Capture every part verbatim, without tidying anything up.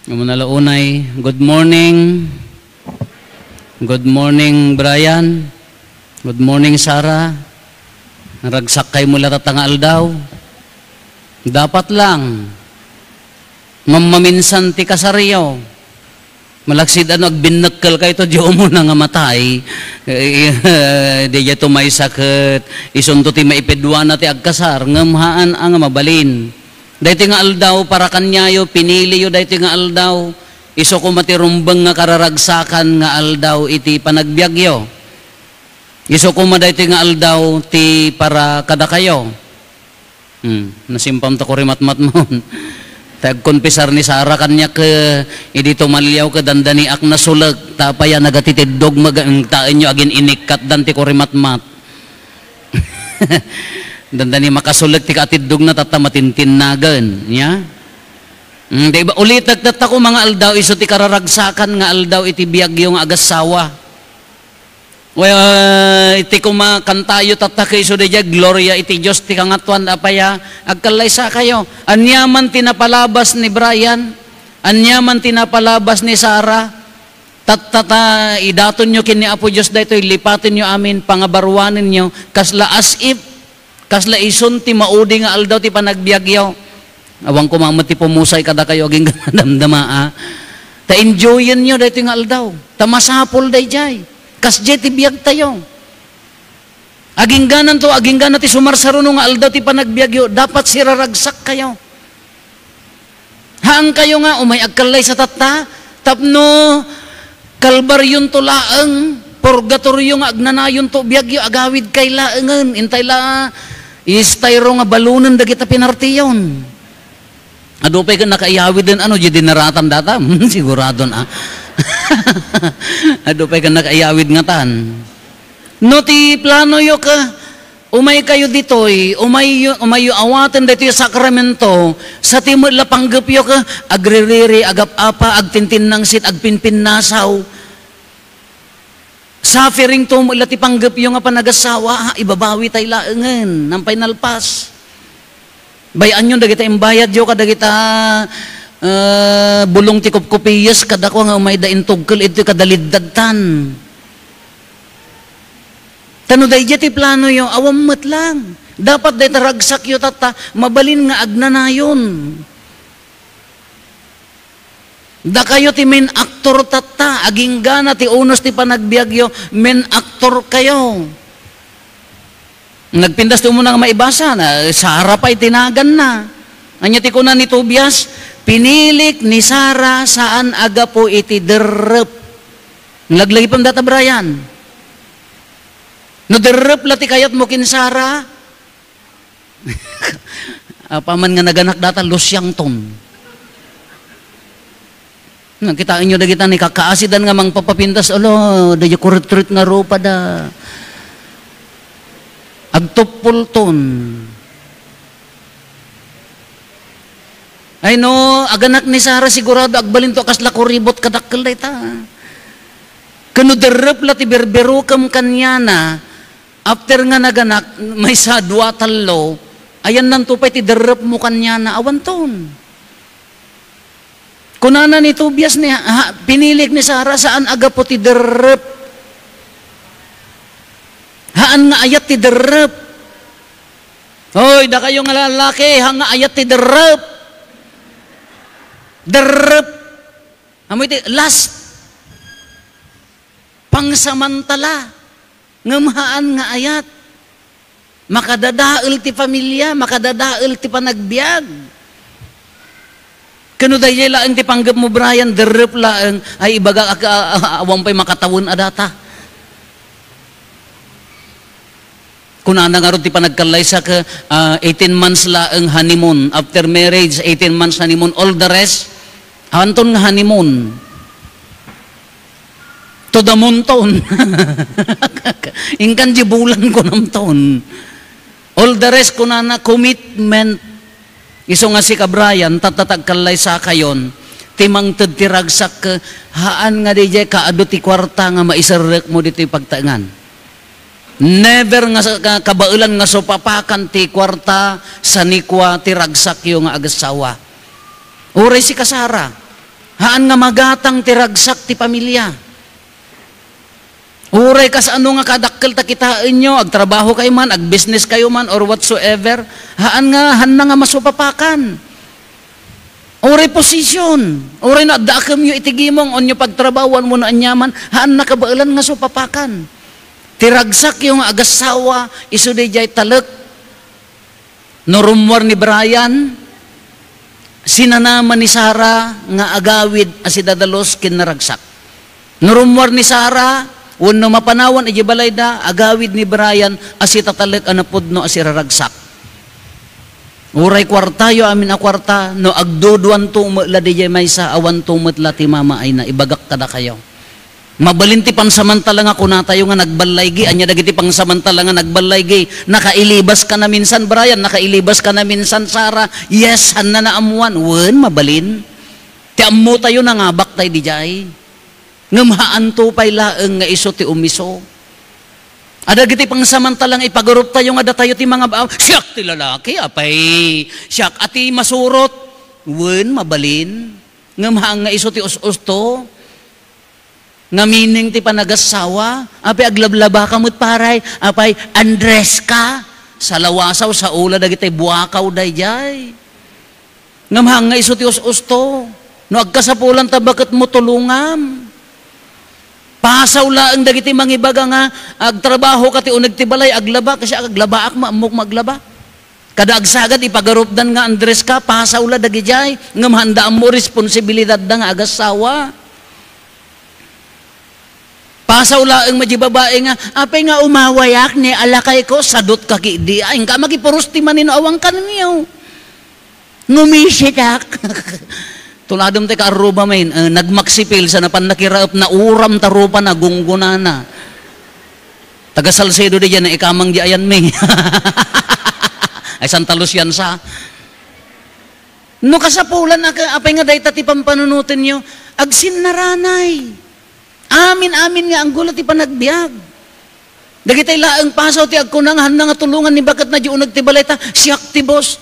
Amo na la unay, good morning. Good morning, Brian. Good morning, Sarah. Naragsakkay met la tatta nga aldaw. Dapat lang. Mammaminsan ti kasaryo. Malaksid ano, agbinnekkelkayto, di umuna nga matay. Eh, eh, di diay maysa ket isunto ti maipedwana ti agkasar, ngem haan a nga mabalin. Daytoy nga aldaw, para kaniayo, piniliyo daytoy nga aldaw. Isu koma ti rumbeng nga kararagsakan nga aldaw iti panagbiagyo. Isu koma daytoy nga aldaw ti para kadakayo. Hmm, nasimpam ta kurimatmatmon. Ta agkonpisar ni Sara kaniak, eh, idi tumaliaw ket dandaniak nasulek. Ta apay a nagatitiddog maga-, taenyo agin-inikkatdan ti kurimatmat. Dandani makasulek ti kaatiddogna tatta matintinnagen, nia? Hmm, di ba, ulitek tatta koma nga aldaw, isu ti kararagsakan nga aldaw iti biagyo nga agassawa. Well, iti koma kantayo tatta ket isu daydiay, gloria iti Dios ti kangatoan, apay a, agkallaysakayo. Ania man ti napalabas ni Brian, ania man ti napalabas ni Sarah, tatta ta idatonyo ken ni Apo Dios daytoy, lipatenyo amin, pangabaruanenyo, kasla as if Kasla isun ti maudi nga aldaw ti panagbiagyo. Awan koma met ti pumusay kadakayo agingga damdama, a. Ta enjoyenyo daytoy nga aldaw. Ta masapul daydiay. Kasdiay ti biagtayo. Aginggananto, aginggana ti sumarsaruno nga aldaw ti panagbiagyo, dapat siraragsakkayo. Haankayo nga umay agkallaysa tatta, tapno kalbaryonto laeng, purgatorio nga agnanayonto biagyo, agawidkay laengen, intay la, istayro nga balunen dagita pinartiyon. Adu pay ken nakaiyawiden, ano, di dinaratan data? Siguradon, a. Adu pay ken nakaiyawid ngatan. No ti planoyo ka, Umaykayo ditoy, umayyo, umayyo awaten daytoy a sakramento, sa ti met la panggepyo ket agririri, agap-apa, agtintinnangsit, agpinpinnasaw. Suffering to met la ti panggepyo nga panagassawa, ha, ibabawi tay laengen, nang pay nalpas. Bay-anyon dagita imbayadyo kadagita, eh, bulong ti kupkupiyes kadakua nga umayda intugkel iti kadaliddadtan. Ta no daydiay ti planoyo, awan met lang. Dapat dayta ragsakyo tatta, mabalin nga agnanayon. Dakayo ti main actor tatta, aginggana ti unos ti panagbiagyo, main actor kayo. Nagpintas ti umuna nga maibasa, na, Sara pay ti naganna. Ania ti kuna ni Tobias? Pinilik ni Sara saan a gapu iti derrep. Nalaglagipen data, Brian. No derrep la ti kayatmo ken Sara, apaman nga naganak data, lusiangton. Nakitaenyo dagita ni kakaasidan nga mangpapapintas, ala, daydiay kuritrit nga rupada. Agtuppolton. Ay no, aganak ni Sara, sigurado agbalinto a kasla kuribot kadakkel dayta. Ken no derrep la ti berberukem kaniana, after nga naganak, maysa, dua, tallo, ayannanto pay ti derrepmo kaniana, awanton. Kunana ni Tobias ni, ha, pinilik ni Sara, saan a gapu ti derrep. Haan nga ayat ti derrep. Hoy, dakayo nga lalaki, haan nga ayat ti derrep. Derrep. Amo iti lust. Pangsamantala. Ngem haan nga ayat. Makadadael ti familia, makadadael ti panagbiag. Ken no daydiay laeng ti panggepmo, Brian, derrep laeng, ay, ibaga, a, a, a, awan pay makatawen a data. Kunana ngarud ti panagkallaysak, ah, eighteen months laeng honeymoon. After marriage, eighteen months honeymoon. All the rest, anton nga honeymoon. To the moon ton. Inkan di bulan kunam ton. All the rest kunana commitment. Isu nga sika, Brian, tatta ta agkallaysakayon, ti mangted ti ragsak, haan nga daydiay kaadu ti kuarta nga maiserrekmo ditoy pagtaengan. Never nga sa-, ka-, kabaelan nga supapakan ti kuarta, sanikua ti ragsakyo nga agassawa. Uray sika, Sara, Haan nga magatang ti ragsak ti pamilia. Uray kasano nga kadakkel ta kitaenyo, agtrabaho kayo man, agbusiness kayo man, or whatsoever, haan nga, haanna nga masupapakan. Uray posisyon, uray no adda akemyo iti gimong, onyo pagtrabahoan wenno aniaman, haanna kabaelan nga supapakan. Ti ragsakyo nga agassawa, isu daydiay talek. No rummuar ni Brian, sinanama ni Sara nga agawid a sidadalus ken naragsak. No rummuar ni Sara, wenno mapanawan idiay balayda, agawid ni Brian a sitatalek a napudno a siraragsak. Uray kuartayo, amin a kuarta, no agduduanto met la daydiay maysa, awanto met la ti mamaayna, ibagak kadakayo. Mabalin ti pansamantala nga kunatayo nga nagballaygi. Ania dagiti pansamantala nga nagballaygi? Nakailibaska na minsan, Brian, nakailibaska na minsan, Sara. Yes, haanna naammoan. Wen, mabalin. Ti ammotayo, nangabak tay didiay. Ngem haanto pay laeng nga isu ti umiso. Adda dagiti pansamantala nga ipagaruptayo nga datayo ti mangab-, "Siak ti lalaki, apay. Siak a ti masurot." Wen, mabalin. Ngem haan nga isu ti us-usto. Nga meaning ti panagassawa, apay aglablabaka met, paray, apay, undress ka, salawasaw, sao la dagiti buakaw daydiay. Ngem haan nga isu ti us-usto, no agkasapulan ta baketmo tulongam. Pasaw laeng dagiti mangibaga nga, agtrabaho ka ti uneg ti balay, aglaba, kasi aglabaak, maammok nga aglaba. Kada agsagad, ipagarupdan nga undress ka, pasaw la dagidiay, ngem haanda ammo responsibilidadda nga agassawa. Pasaw laeng met diay babai nga, "Apay nga umawayak ni alakayko, sadot ka kidi, ay, inka makipuros ti manino awan kanenyo. Ngumisitak." Tuladem ti kaarruba, men, eh, nagmaksipil, sa napan nakiraep, nauram ta rupana, gunggonana. Taga Salcedo diay, ikamang diay ayan, men. Ay, Santa Lucian sa. No kasapulan, aka-, apay nga dayta ti pampanunotenyo, agsinnaranay. Amin-amin nga anggulo ti panagbiag. Dagitay laeng pasaw ti agkuna nga haanna nga tulongan ni baketna diay uneg ti balayta, "Siak ti boss."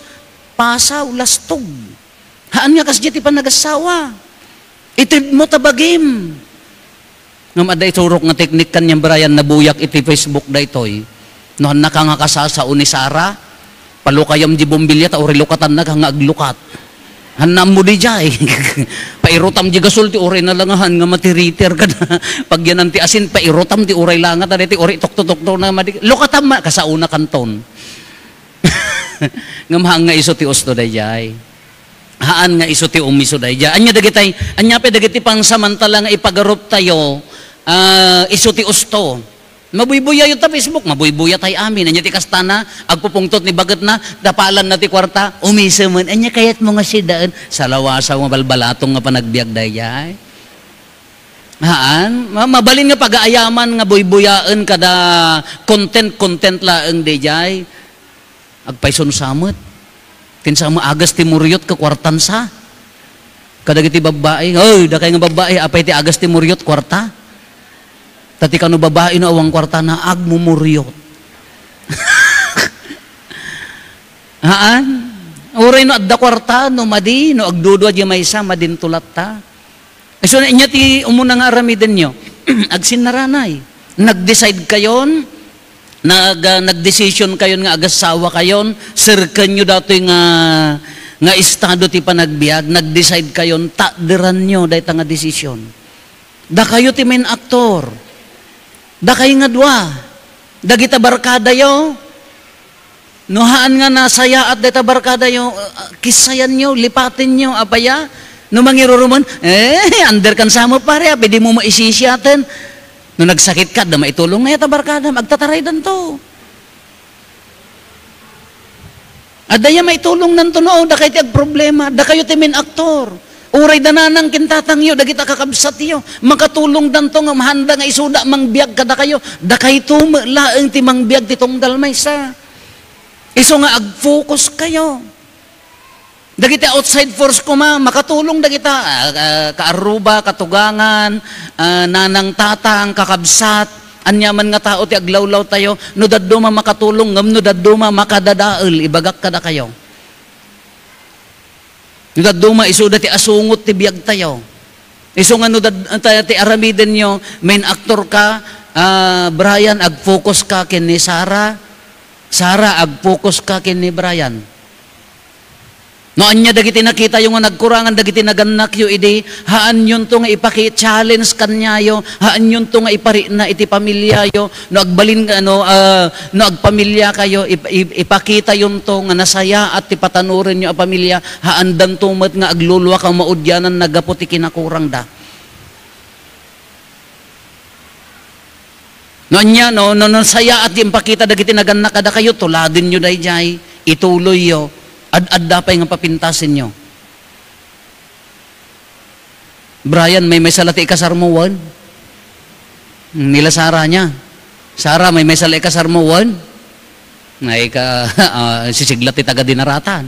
Pasaw, lastog. Haan nga kasdiay ti panagassawa. Itedmo ta bagim. Ngem adda isurok nga teknik kaniam, Brian, nabuyak iti Facebook daytoy. No haannaka nga kasasao ni Sara, palukayam diay bombilya ta uray lukatannaka nga aglukat. Haanna ammo diay. Pairutam diay gasol ti uray nalangahan nga matiriter kada pagyanan ti asin, pairutam ti uray langat, daytoy uray tuktutukto na madi-, lukatam ma-, kasaona kanton. Ngem haan nga isu ti usto daydiay. Haan nga isu ti umiso daydiay. Ania dagitay, ania pay dagiti pansamantala nga ipagaruptayo, ah, isu ti usto. Mabuybuyayo ta Facebook, mabuybuyatay amin. Ania ti kastana, agpupungtot ni baketna, dapalanna ti kuarta, umiso met. Ania kayatmo nga sidaen? Salawasaw nga balbalatong nga panagbiag daydiay. Haan, ma-, mabalin nga pagaayaman nga buybuyaen kada content, content laeng daydiay. Agpaysunsa met. Ti insa met agas ti muriot ket kuartan sa. Kadagiti babbai, "Oy, dakay nga babbai, apay ti agas ti muriot, kuarta?" Ta ti kano babbai no awan kuartana, agmumuriot. Haan? Uray no adda kuarta, no madi, no agdudua diay maysa, madinto latta. Isu ania ti umuna nga aramidenyo? Agsinnaranay. Nag-decide kayon, nag-, ah, nag-decision kayon nga agassawa kayon, serkenyo datoy nga, nga estado ti panagbiag, nag-decide kayon, takderanyo dayta nga decision. Dakayo ti main actor. Dakay nga dua. Dagita barkadayo, no haan nga nasayaat dayta barkadayo, ah, kissayanyo, lipatenyo, apaya? No mangirurumen, eh, under kan samo, pare, apay dimo maisisiaten. No nagsakit ka, adda maitulong nga ita barkadam, agtataraydanto. Adda ya maitulongnanto, no, dakay ti agproblema, dakayo ti main actor. Uray da nanang ken tatangyo, dagita kakabsatyo, makatulongdanto nga mahanda nga isuda mangbiag kadakayo. Dakayto met laeng ti mangbiag ti tunggal maysa. Isu nga ag-focus kayo. Dagiti outside force koma, makatulong dagita, ah, ah, kaarruba, katugangan, ah, nanang, tatang, kakabsat, aniaman nga tao ti aglawlawtayo, no dadduma makatulong, ngem no dadduma makadadael, ibagak kadakayo. No dadduma isuda ti asungot ti biagtayo. Isu nga no dad-, ta-, ti aramidenyo, main actor ka, ah, Brian, ag-focus ka ken ni Sarah. Sarah, ag-focus ka ken ni Brian. No ania dagiti nakitayo nga nagkurangan dagiti nagannakyo idi, haanyonto nga ipaki-challenge kaniayo, haanyonto nga iparikna iti pamiliayo. No agbalin nga, ano, ah, no agpamiliakayo, ip-, ip-, ipakitayonto nga nasayaat ti patanorenyo a pamilia, haandanto met nga agluluaka maudiananna gapu ti kinakurangda. No ania, no, no, no, sayaat ti impakita dagiti nagannak kadakayo, tuladenyo daydiay, ituloyyo, ad-adda pay nga papintasenyo. Brian, maymaysa la ti ikasarmo wen? Ni la Sarah nia. Sarah, maymaysa la ikasarmo wen? Nay ka, ah, sisigla ti taga Dinaratan.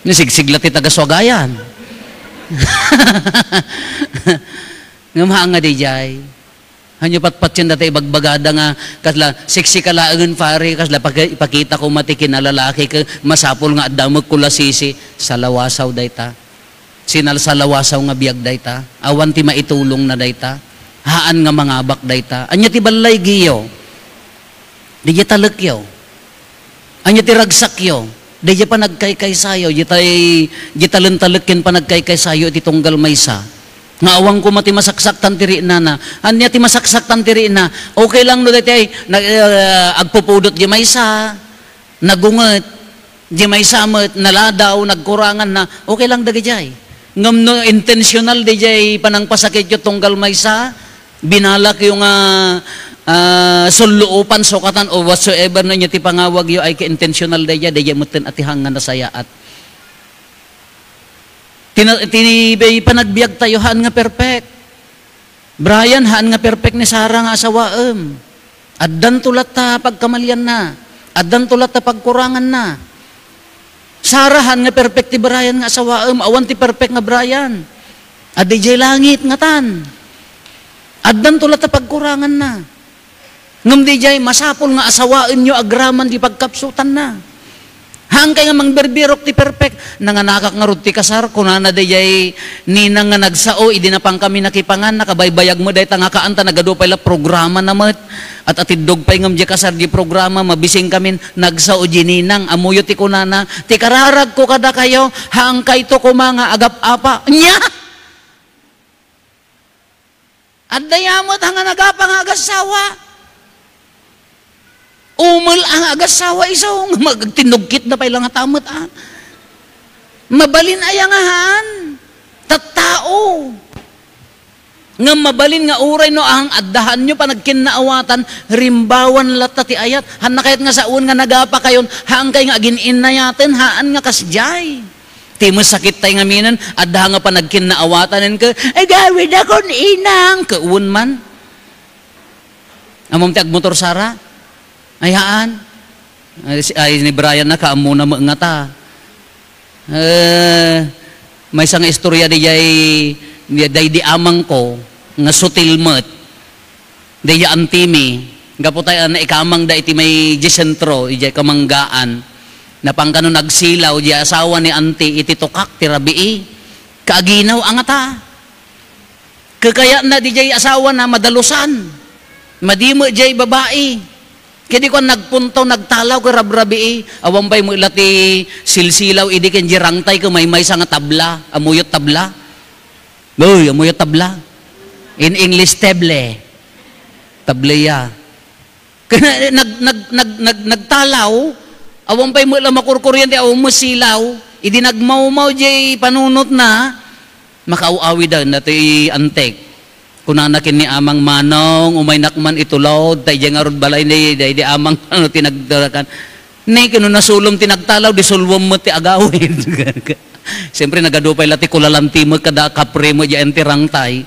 Ni sigsigla ti taga Suagayan. Ngem haan nga daydiay. Hanyo patpatien data ibagbagada nga kasla, "Sexy ka laengen, pare, kasla paki-, ipakita ko mati kinalalaki ke, masapul nga adda met kulasisi." Salawasaw dayta. Sinalsalawasaw nga biag dayta. Awan ti maitulongna dayta. Haan nga mangabak dayta. Ania ti ballaygiyo? Didiay talekyo. Ania ti ragsakyo? Didiay panagkaykaysayo, didiay, didiay talentalek ken panagkaykaysayo iti tunggal maysa. Nga awan koma ti masaksaktan ti riknana. Ania ti masaksaktan ti rikna? Okay lang no daytoy, nag-, eh, agpupudot diay maysa, nagunget diay maysa met, naladaw, nagkuranganna. Okay lang dagidiay. Ngem no intentional didiay panangpasakityo tunggal maysa, binalakyo nga, ah, sulluopan, sukatan, o whatsoever no ania ti pangawagyo, ay ka-intentional daydiay, daydiay metten a ti haan nga nasayaat. Tina-, ti panagbiagtayo, haan nga perfect. Brian, haan nga perfect ni Sarah nga asawaem. Addanto latta pagkamalianna. Addanto latta pagkuranganna. Sarah, haan nga perfect ti Brian nga asawaem. Awan ti perfect nga Brian. Adda idiay langit ngatan. Addanto latta pagkuranganna. Ngem didiay, masapul nga asawaenyo agraman di pagkapsutanna. Haankay nga mangbirbirok ti perfect. Nanganakak ngarud ti kasar, kunana didiay ninang nga nagsao, idi napankami nakipangan, nakabaybayag met dayta nga kaan ta nagadu pay la programana met. At atiddog pay ngem diay kasar diay programa, mabisingkamin, nagsao diay ninang, ammoyo ti kunana, "Ti kararagko kadakayo, haankayto koma nga agap-apa." Nia! Adda ya met nga nagapa nga agassawa. Umel a nga agassawa isu nga magtinnugkit na pay la nga tamet, a. Mabalin aya nga haan? Tattao. Ngem mabalin nga uray no ang addahanyo panagkinnaawatan, rimbawan latta ti ayat. Hanna kayat nga sawen nga nagapakayon, haankay nga agin-innayaten, haan nga kasdiay. Ti masakit tay ngaminen, adda nga panagkinnaawatanen ket, "Agawidakon, inang," ket wen man. Ammom ti agmotor, Sara? Ay, haan. Ay, si, ay, ni Brian na, kaammona met ngata. Eh, maysa nga istorya diay, diay di amangko, nga sutil met. Diay auntie mi, gapu tay a naikamangda iti may di sentro, idiay Kamanggaan. Napan kano nagsilaw, diay asawa ni auntie, iti tukak ti rabii. Kaaginaw a ngata. Kakayatna diay asawana, madalusan. Madi met diay babai. Kadi kuan, nagpuntaw, nagtalaw, karabrabii. Awan pay met la ti silsilaw, idi ken di rangtay, ken maymaysa nga tabla. Ammok tabla? Uy, ammok tabla? In English, teble. Tableya. Ken nag-, nag-, nag-, nag-, nagtalaw, awan pay met la makurkuryente, awan met silaw. Idi nagmawmaw diay panunotna, makaaw-awiden datoy antek. Kunana ken ni Amang, "Manong, umaynak man itulod, ta idiay ngarud balay ni, di, di Amang, ano, ti nagdarakan." Ne, ken no nasulom ti nagtalaw, di sulwem met ti agawid. Siyempre, nagadu pay la ti kulalanti met kada kapre met diay antirangtay.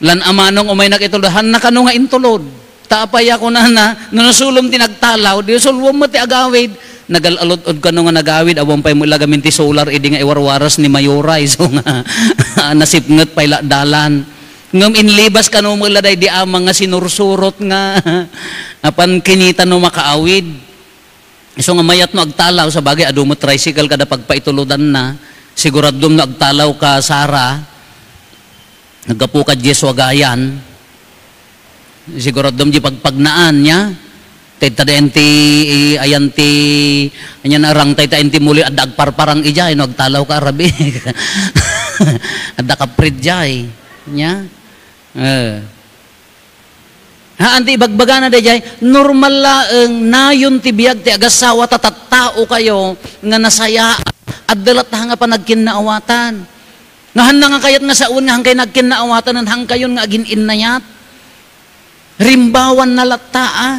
Lan a, "Manong, umaynak itulod." "Hanna kano nga intulod. Ta apay a kunana, no nasulom ti nagtalaw, di sulwem met ti agawid." Nagal-alud-od kano nga nagawid, awan pay met la gamin ti solar, idi nga iwarwaras ni Mayora, isu nga, nasipnget pay la dalan. Ngem inlibas kano met la daydi Amang nga sinursurot nga, apan kinita no makaawid. Isu nga mayat no agtalaw, sabagay, adu met tricycle kada pagpaitulodanna. Siguradom no agtalaw ka, Sara, Naggapu ka diay suagayan, siguro adda met diay pagpagnaan, nia? Tayta da enti, i-, ayan ti, ania na, rangtay ta enti muli, adda agparparang idiay, no, agtalaw ka, arabi. Adda kaprit diay, nia? Eh. Haan ti ibagbagana daydiay, normal laeng, nayon ti biag ti agassawa ta tattao kayo nga nasayaat, adda latta nga panagkinnaawatan. Nga hanna nga kayat nga sawen nga hangkay nagkinnaawatan, hankayon nga agin-innayat. Rimbawan na latta, a.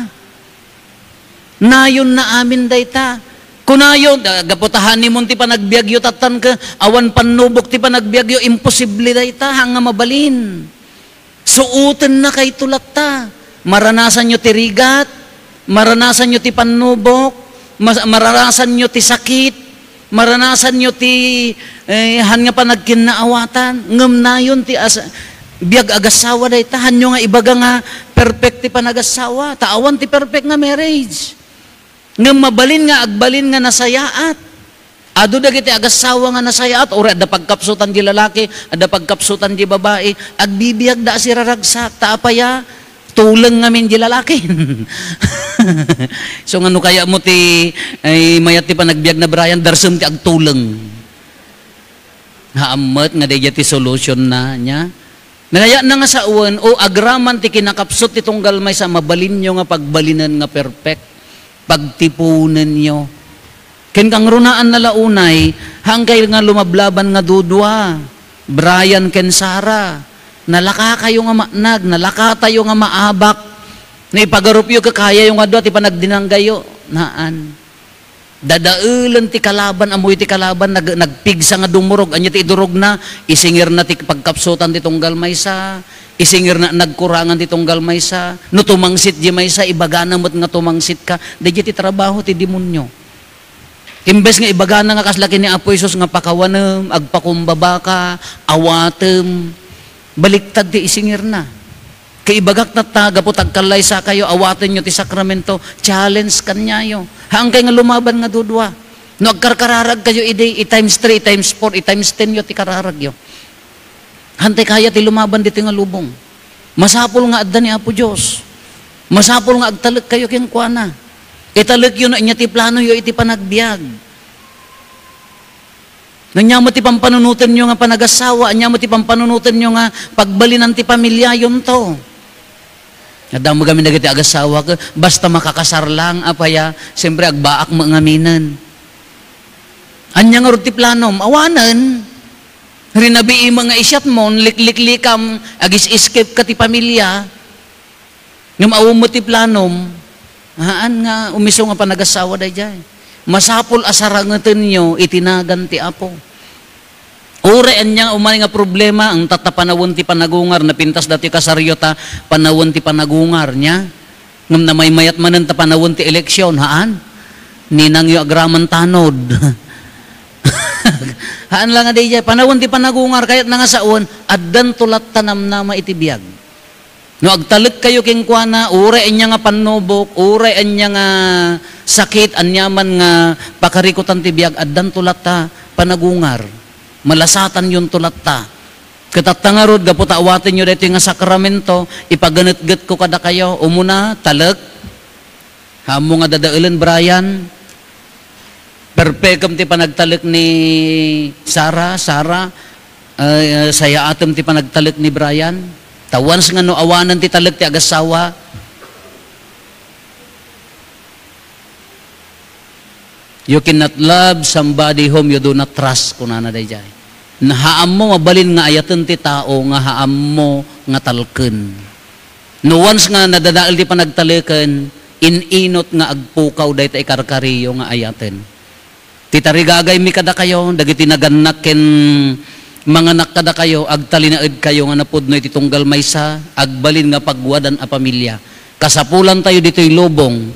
Nayon na amin dayta. Kunayo, da-, gapu ta honeymoon ti panagbiagyo, tattan ka, awan pannubok ti panagbiagyo, imposible dayta, haan nga mabalin. Suotenna kayto latta. Maranasanyo ti rigat, maranasanyo ti pannubok, mas-, maranasanyo ti sakit, maranasanyo ti, eh, haan nga panagkinnaawatan. Ngem nayon ti as-, biag agassawa dayta, haanyo nga ibaga nga perfect ti panagassawa. Ta awan ti perfect nga marriage. Ngem mabalin nga agbalin nga nasayaat. Adu dagiti agassawa nga nasayaat, uray adda pagkapsutan di lalaki, adda pagkapsutan di babai, agbibiagda a siraragsak, ta apay a, tuleng ngamin di lalaki. So, nga no kayatmo ti, ay, mayat ti panagbiag na, Brian, darsem ti agtuleng. Haan met nga daydiay ti solution na, nia? Nagayat na nga sawen, o agraman ti kinakapsut ti tunggal maysa, mabalinyo nga pagbalinen nga perfect. Pagtipunenyo. Ken kangrunaan na la unay, hangkay nga lumablaban nga dudua, Brian ken Sarah. Nalakakayo nga matnag, nalakatayo nga maabak. No ipagarupyo, kakayayo nga dua ti panagdinanggayo. Naan. Dadaelen ti kalaban, ammoyo ti kalaban, nag-, nagpigsa nga dumurog. Ania ti idurogna? Isingirna ti pagkapsutan ti tunggal maysa, isingirna nagkurangan ti tunggal maysa. No tumangsit di maysa, ibagana met nga tumangsit ka. Daydiay ti trabaho ti demonio. Imbes nga ibagana nga kasla ken ni Apo Jesus nga pakawanem, agpakumbaba ka, awatem, baliktad ti isingirna. Kaibagak tatta, gapu ta agkallaysakayo, awatenyo ti sakramento, challenge kaniayo. Haankay nga lumaban nga dudua. No agkarkararagkayo idi, i-times three, i-times four, i-times ten yo ti kararagyo. Haantay kaya ti lumaban ditoy nga lubong. Masapul nga adda ni Apo Dios. Masapul nga agtalekkayo kenkuana. Italekyo no ania ti planoyo iti panagbiag. Ania met ti pampanunotenyo nga panagassawa? Ania met ti pampanunotenyo nga pagbalinan ti pamiliayonto? Adda met ngamin dagiti agassawa ket basta makakasar lang, apay a, siyempre, agbaak met ngaminen. Ania ngarud ti planom? Awanen. Rinabii met nga isiatmo, likliklikam, agis-escape ka ti pamilia. Ngem awan met ti planom, haan nga umisu nga panagassawa daydiay. Masapul a sarangetenyo iti nagan ti Apo. Uray ania nga umay nga problema, ang tatta panawen ti panagungar, napintas datoy kasaryo ta panawen ti panagungar, nia? Ngem namaymayat manen ta panawen ti eleksyon, haan? Ninangyo agraman tanod. Haan la nga daydiay, panawen ti panagungar, kayatna nga sawen, addanto latta namnama iti biag. No agtalekkayo kenkuana, uray ania nga pannubok, uray ania nga sakit, aniaman nga pakarikutan ti biag, addanto latta panagungar. Malasatanyonto latta. Ket tatta ngarud, gapu ta awatenyo daytoy nga sakramento, ipaganetgetko kadakayo, umuna, talek, Haanmo nga dadaelen, Brian? Perpekem ti panagtalek ni Sarah, Sarah, eh, sayaatem ti panagtalek ni Brian? Ta once nga no awanen ti talek ti agassawa, "You cannot love somebody whom you do not trust," kunana daydiay. Haanmo mabalin nga ayaten ti tao nga haanmo nga talken. No once nga nadadael ti panagtaleken, in-inut nga agpukaw dayta ikarkariyo nga ayaten. Ti tarigagaymi kadakayo, dagiti nagannak ken manganak kadakayo, agtalinaedkayo nga napudno iti tunggal maysa, agbalin nga pagwadan a pamilia. Kasapulantayo ditoy lubong,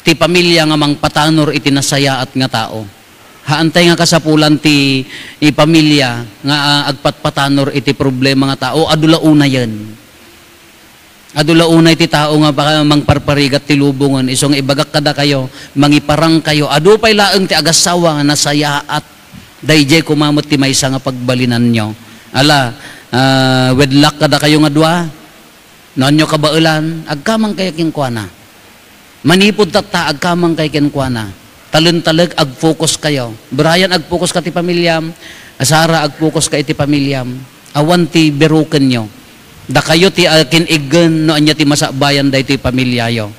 ti pamilia nga mangpatanor iti nasayaat nga tao. Haantay nga kasapulan ti, ti pamilia nga, ah, agpatpatanor iti problema nga tao, adu la unayen. Adu la unay ti tao nga baka mangparparigat ti lubongen, isu nga ibagak kadakayo, mangiparangkayo. Adu pay laeng ti agassawa nga nasayaat. Daydiay koma met ti maysa nga pagbalinanyo. Ala, ah, wedlock kadakayo nga dua, no, anyo kabaelan, agkamangkayo kenkuana. Manipud tatta, agkamangkayo kenkuana. Talentaleg, ag-focus kayo. Brian, ag-focus ka ti pamilyam. Sara, ag-focus ka iti pamilyam. Awan ti birukenyo. Dakayo ti akin-iggen no ania ti masabayan daytoy pamilyayo.